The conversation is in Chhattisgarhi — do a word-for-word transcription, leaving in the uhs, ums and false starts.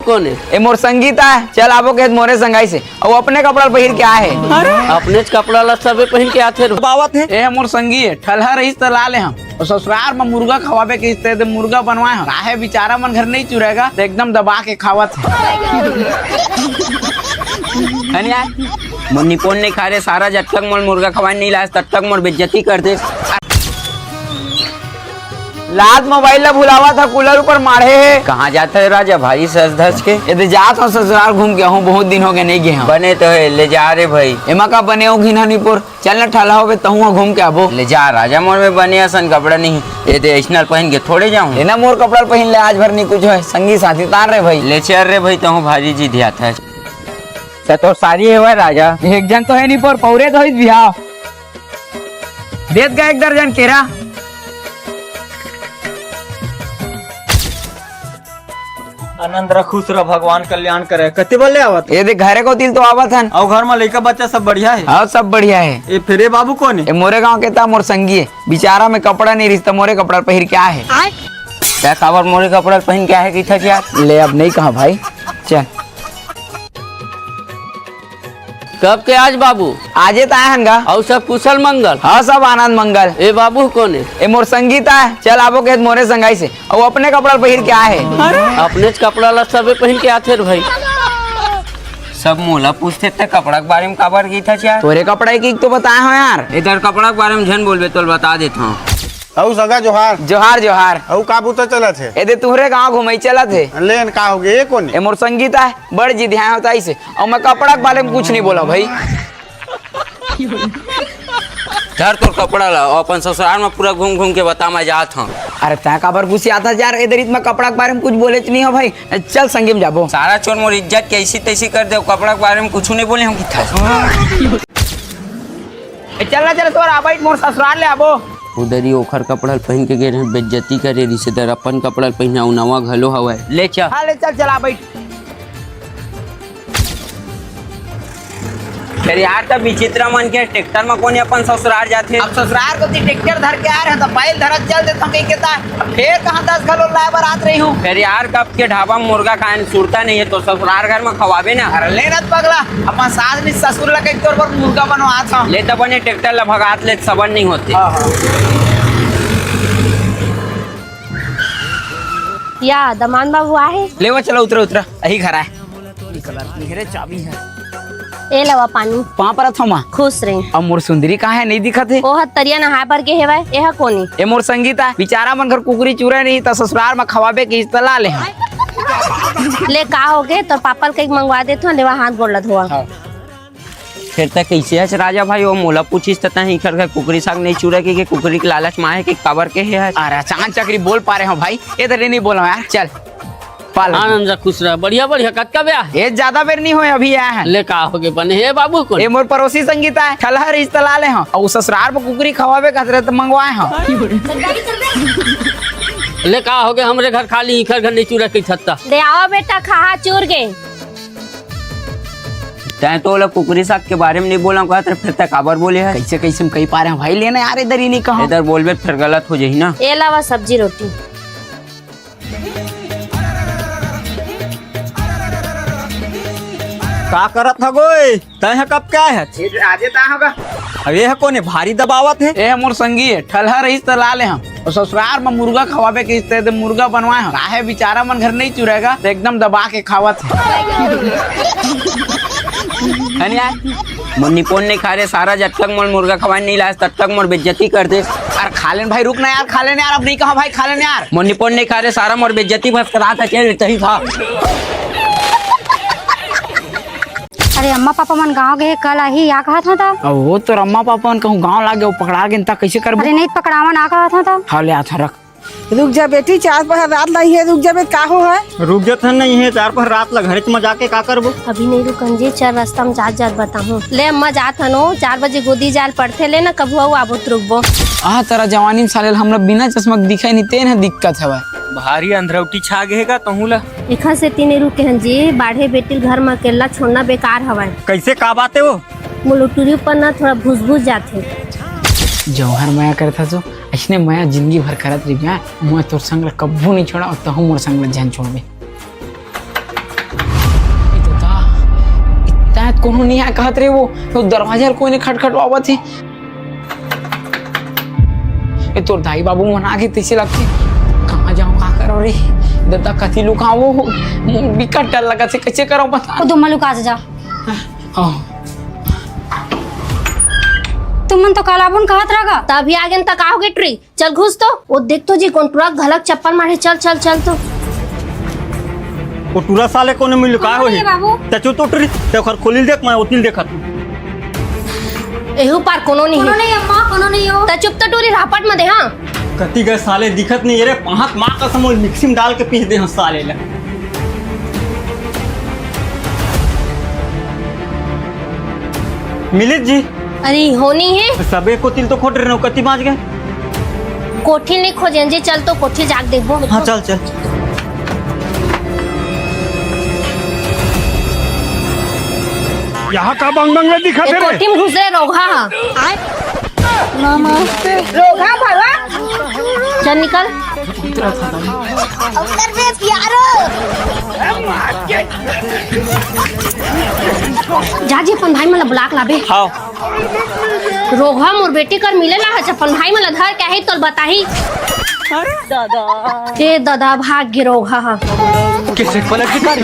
कोन ए? ए मोर संगी ता, चल आबो के मोरे संगाई से। अउ अपने कपड़ा ल पहिर के आए हे। अपनेच कपड़ा ला सबे पहिन के आथे। बावत हे। ए मोर संगी ए, ठलहा रहिस त ला ले हंव। अउ ससुरार म मुर्गा खवाबे के इस्ते दे मुर्गा बनवाए हंव। काहे बिचारा मन घर नइ चुरे गा, त एकदम दबा के खावत हे। हनिया, मोर निपोन नइ खा रे सारा, जब तक मोर मुर्गा खवाए नइ लास, तब तक मोर बेइज्जती कर दे। लात मोबाइल ला भुलावत हे, कूलर ऊपर माढ़े हे। कहाँ जात हे राजा भारी सज धज के? ए दे जात हंव ससुरार घूम के आहूं, बहुत दिन होगे नइ गे हंव। बने तो हे, ले जा रे भाई। एमा का बने हो घिना निपोर, चल ना ठलहा होबे तहूं ह घूम के आबो। ले जा राजा, मोर में बने असन कपड़ा नहीं, ए दे अइसना ल पहिन के थोड़े जाहूं। ए ना मोर कपड़ा ल पहिन ले, आज भर नइ कुछ होय, संगी साथी तार रे भाई। ले चल रे भाई, तहूं भारी जिदियात हस। त तोर सारी हे वय राजा। एक झन तो हे निपोर, पौरे तो होइस बिहाव। देत गा एक दर्जन केरा। आनंद रह, खुश रह, भगवान कल्याण करे। कति बजे आवत? ए दे घरे कोती ल तो आवत हन। अउ घर म लइका बच्चा सब बढ़िया हे? हाँ, सब बढ़िया हे। ए फेर ए बाबू कोन हे? ए मोरे गांव के ता मोर संगी हे। बिचारा में कपड़ा नइ रिहिस त मोरे कपड़ा पहिर के आए हे। तैं काबर मोरे कपड़ा पहिन के आए हे कहिथस यार? ले अब नइ कहां भाई, चल। कब के आस बाबू? आजे त आए हन गा। अउ सब कुशल मंगल? हाँ, सब आनंद मंगल। ए बाबू कोन ए? ए मोर संगी ता, चल आबो के मोरे संगाई से। अउ अपने कपड़ा ल पहिर के आए हे। अपनेच कपड़ा ला सबे पहिन के आथे रे भाई। सब मोला पूछथे, तैं कपड़ा के बारे म काबर कहिथस यार? तोरे कपड़ा के तो बताए हंव यार। ए दे कपड़ा के बारे म झन बोलबे, तोला बता देत हंव। अउ सगा जोहार। जोहार, जोहार। अउ का बूता चलत हे? ए दे तुंहरे गांव घुमई चलत हे। ले न का होगे, ए कोन ए? ए मोर संगी ता, बड़ जिदियाय होत हे अइसे। अउ मैं कपड़ा के बारे म कुछ नइ बोलंव भाई। धर तोर कपड़ा ला, अउ अपन ससुरार म पूरा घूम घूम के बता, मैं जात हंव। अरे तैं काबर गुसियाथस यार, ए दे रिहिस मैं कपड़ा के बारे म कुछ बोलेच नइ हंव भाई। चल संगी म जाबो। सारा चोर मोर इज्जत के अइसी तइसी कर दे, कपड़ा के बारे म कुछ नइ बोले हंव कहिथस। ए, चल ना, चल, तोर आबे, मोर ससुरार ले आबो। उधर ही ओखर कपड़ा ल पहिन के गे रहे, बेइज्जती करे रिहिसे, त अपन कपड़ा ल पहिना, अउ नवा घलो हवय। ले चल। हाँ, ले चल, चल, आ बैठ। फेर यार, त विचित्र मन के ट्रैक्टर म कोन अपन ससुरार जाथे? अब ससुरार कोती ट्रैक्टर धर के आए रहे, त बैल धरत चल देथंव कहिके त फेर कहाँ दस घलो लाए बर आत रहिहूं। फेर यार, कब के ढाबा म मुर्गा खाएन, सुरता नइ हे, त ससुरार घर म खवाबे ना। अरे ले ना त पगला, अपन सास नइ ससुर ला कहिके तोर बर मुर्गा बनवात हंव। ले त बने ट्रैक्टर ला भगात ले, सबन नइ होथे। हाँ, हाँ। या, दमांद बाबू आहे? ले वो, चला, उतरा, उतरा, अही घर आए। निकलत नइ हे रे, चाबी हे। ए लवा पानी। पाँव परत हंव माँ। खुश रहे। अब मोर सुंदरी कहाँ हे, नइ दिखत हे? ओह तरिया नहाए बर गे हेवय, एह कोन ए? ए मोर संगी ता, बिचारा मन घर कुकरी चुरे नइ, त ससुरार म खवाबे कहिस त ला ले हंव। ले का होगे, तोर पापा ल कहिके मंगवा देथंव, लेवा हाथ गोड़ ला धोवा। हाँ। फेर तैं कइसे हस राजा भाई, ओ मोला पूछिस त तैं इखर घर कुकरी साग नइ चुरे कहिके, कुकरी के लालच म आहे के काबर केहे हस? अरे अचानक चकरी बोल पारे हंव भाई, ए दे नइ बोलंव यार, चल। पाल। आनंद रह, खुश रह, बढ़िया, बढ़िया, कतका बेर? ए, जादा बेर नइ होय, अभी आए हन। ले का होगे बने हे बाबू कोन? ए, मोर पड़ोसी संगी ता, ठलहा रिहिस त ला ले हंव। अउ ससुरार म कुकरी खवाबे कहत रहे त मंगवाए हंव। ले का होगे, हमरे घर खाली इखर घर नइ चुरे कहिथस त। ले आवा बेटा, खा चुर के। तैं तो ओला कुकरी साग के बारे म नइ बोलंव कहत रहे, फेर तैं काबर बोले हस? कइसे, कइसे म कहि पारे हंव भाई, ले ना यार, ए दे नइ कहां। ए दे बोलबे त फेर गलत हो जाही ना। ए लवा सब्जी रोटी। का करत हस गोय? तैं ह कब के आए हस? ए, आजे त आए हंव गा। अब एह कोन ए भारी दबावत हे? ए मोर संगी ए, ठलहा रहिस त ला ले हंव। अउ ससुरार म मुर्गा खवाबे कहिस त ए दे मुर्गा बनवाए हंव। काहे बिचारा मन घर नइ चुरे गा, त एकदम दबा के खावत हे। हनिया, मोर निपोन नइ खा रे सारा, जब तक मोर मुर्गा खवाए नइ लास, तब तक मोर बेइज्जती कर देस। अरे खा लेन भाई, रुक ना यार, खा लेन यार, अब नइ कहां भाई, खा लेन यार। मोर निपोन नइ खा रे सारा, मोर बेइज्जती भसकरात हे, चल तहीं खा। अरे अम्मा पापा मन गांव गे हे, कल आही, या कहत हंव त। अब वो तोर अम्मा पापा मन कहूं गांव लागे, वो पकड़ा गे त कइसे करबो? अरे नइ पकड़ावन, आ कहत हंव त। हाँ, ले आथंव, रख। रुक जा बेटी, चार पहर रात ला इहें रुक जाबे, का होगे? रुक जाथन न, इहें चार पहर रात ला, घरेच म जाके का करबो? अभी नइ रुकन जी, चल रस्ता म जात जात बताहूं। ले अम्मा जात हन ओ, चार बजे गोदी जाए ल पड़थे, ले न कभू अउ आबो त रुकबो। आ तरा जवानी म साले ल हमला बिना चश्मा के दिखय नइ, तेन ह दिक्कत हवय। भारी अंधरौटी छा गे हे गा तहूं ला। एखर सेती नइ रुके हन जी, बाढ़े बेटी ल घर म अकेल्ला छोड़ना बेकार हवय। कइसे, का बात हे ओ? मोला टुरी ऊपर न थोड़ा भुसभुस जाथे। जौहर मया करथस ओ, अइसने मया जिंदगी भर करत रहिबे, मैं तोर संग ल कभू नइ छोड़ंव, अउ तहूं मोर संग ल झन छोड़बे। कोनो नहीं आय कहत रे वो, वो दरवाजा ल कोई नहीं खटखटवावत हे। ए, तोर दाई बाबू मन आगे तइसे लगथे। कहाँ जाऊँ, का करो रे? ददा कति लुकाओ, बिकट डर लगत हे, कइसे करो बता। ओ, तुम लुका जा। हाँ। तुमन तो कालाबुन कहत रह गा। तभी आगे न त का होगे टुरी? चल घुस तो। ओ देख तो जी, कोन टुरा घलक चप्पल मारे। चल, चल, चल तो। ओ टुरा साले कोनो मिल का कोनो होही? नहीं है बाबू। त चुप तो टुरी, ते ओखर खोली ल देख, मैं ओती ल देखत हूँ। एहू पार कोनो नहीं कोनो है। नहीं अम्मा, कोनो नहीं हो। त चुप तो टुरी, रापट मत दे, हाँ। कति गए साले दिखत नहीं रे, पाहत माँ कसम, वो मिक्सी में डाल के पीस दे हूँ साले ला। मिलित जी। अरे, होनी है। सबे कोती ल तो खोट रहे हो, कति बाज गए? कोठी नहीं खोजेन जी, चल तो कोठी जाके देखबो। हाँ, चल, चल। यहाँ का बंग बंग में दिखा ए, दे रे? कोठी में घुस रहे रोगहा हा। नमस्ते। रोगहा भगवान। चल निकल। उतर बे प्यारो। जा जी, अपन भाई मन ला बुला के लाबे। हाँ। रोगहा मोर बेटी कर मिले ला हच, अपन भाई मन ला धर के आही तोल बताही। ए ददा, भाग गे रोगहा हा। कैसे पलट के तारी?